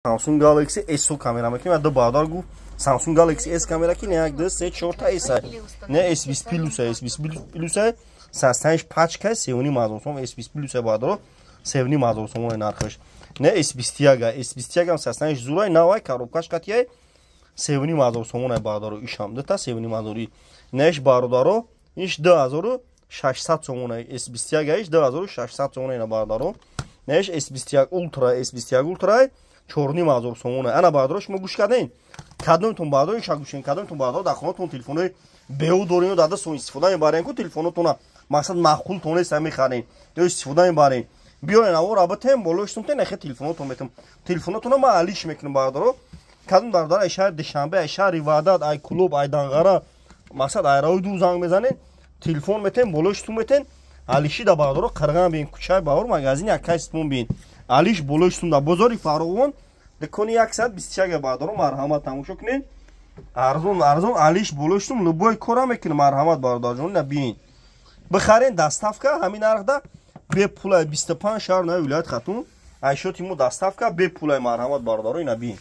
Samsung Galaxy S камера мекунем. Ду бародар гуфт, Samsung Galaxy S камера ки не, як, ду, се, чорта S, не, S20 Plus, S20 Plus састаниш пачка 3,5 ҳазор сом. S20 Plus, бародаро, 3,5 ҳазор сомон нархаш. Не, S21, S21 ам састаниш зурай, навай, коробкаш қатияй, 3,5 ҳазор сомон, бародаро. Ишам дута 3,5 ҳазори. Неш, бародаро, иш 2600 сомон. S21 иш 2600 сомон ина, бародаро. Неш, S21 Ultra, S21 Ultra 4,5 ҳазор сомон. Ана, бародаро, шумо гӯш кардем. Кадомтон, бародаро, иша гӯшен? Кадомтон, бародаро, дар хонатон телефонои беу дорем, дар дастон истифода мебарем ку, телефонотона мақсад маъқултон нест, мехарем ё истифода мебарем? Биёен, авора битем, болои сумтен, эхе телефонотон метам, телефонотона ма алиш мекунам, бародаро. Кадом бародар ай шаҳри Душанбе, ай шаҳри Ваҳдат, ай Кулоб, ай Данғара, мақсад айраои ду занг мезанен, телефон метем, болои сум метен, алиши да, бародаро. Қирған бин, кӯчаи Баҳор, магазини акай сумон бин, алиш болои сум да, бозори Фаровон, дукони 121, бародаро. Марҳамат, тамошо кунед, арзон арзон, алиш болои сум, любой кора мекунем. Марҳамат, бародарҷон, ина бин, бихарен, доставка ҳамин нархда бепулай, 25 шаҳр на вилоят Хатун айшоти мо доставка бепулай. Марҳамат, бародаро, ина бин.